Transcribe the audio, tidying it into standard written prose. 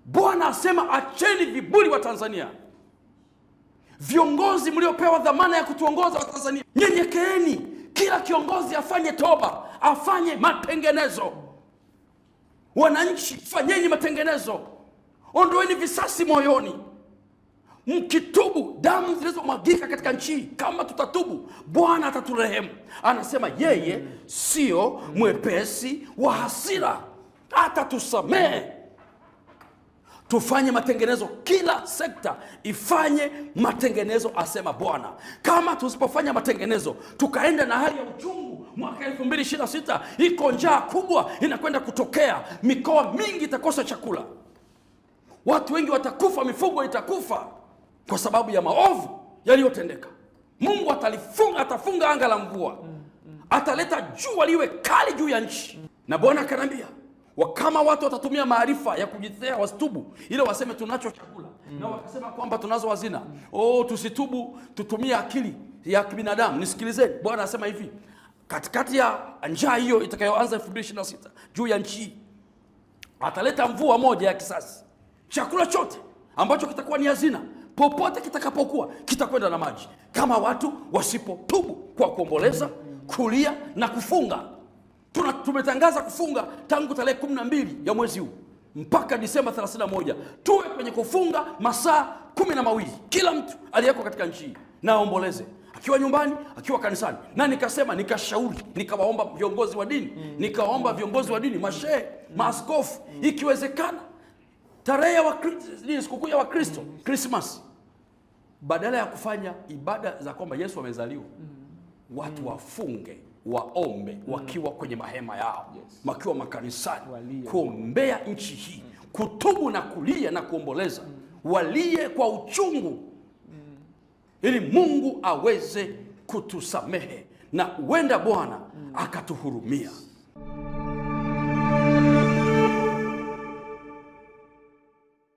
Bwana asema acheni viburi wa Tanzania. Viongozi mliopewa dhamana ya kutuongoza wa Tanzania, nyenyekeeni. Kila kiongozi afanye toba, afanye matengenezo. Wananchi, fanyeni matengenezo, ondoeni visasi moyoni. Mkitubu, damu zilizomwagika katika nchi hii, kama tutatubu, Bwana ataturehemu. Anasema yeye sio mwepesi wa hasira, atatusamehe. Tufanye matengenezo, kila sekta ifanye matengenezo, asema Bwana. Kama tusipofanya matengenezo, tukaenda na hali ya uchungu mwaka 2026, iko njaa kubwa inakwenda kutokea, mikoa mingi itakosa chakula, watu wengi watakufa, mifugo itakufa kwa sababu ya maovu yaliyotendeka. Mungu atalifunga, atafunga anga la mvua, ataleta jua liwe kali juu ya nchi. Na Bwana akanambia kama watu watatumia maarifa ya kujitetea wasitubu, ile waseme tunacho chakula na wakasema kwamba tunazo hazina. Oh, tusitubu, tutumie akili ya kibinadamu. Nisikilizeni, Bwana anasema hivi, katikati ya njaa hiyo itakayoanza 2026 juu ya nchi hii, ataleta mvua moja ya kisasi. Chakula chote ambacho kitakuwa ni hazina, popote kitakapokuwa, kitakwenda na maji, kama watu wasipotubu kwa kuomboleza, kulia na kufunga. Tumetangaza kufunga tangu tarehe 12 ya mwezi huu mpaka Disemba 31, tuwe kwenye kufunga masaa 12, kila mtu aliyeko katika nchi hii na aomboleze, akiwa nyumbani, akiwa kanisani. Na nikasema, nikashauri, nikawaomba viongozi wa dini, nikawaomba viongozi wa dini, mashehe, maaskofu, ikiwezekana tarehe ya sikukuu ya Wakristo, Christmas, badala ya kufanya ibada za kwamba Yesu amezaliwa, watu wafunge, waombe wakiwa kwenye mahema yao, wakiwa makanisani, kuombea nchi hii, kutubu na kulia na kuomboleza, walie kwa uchungu, ili Mungu aweze kutusamehe na huenda Bwana akatuhurumia.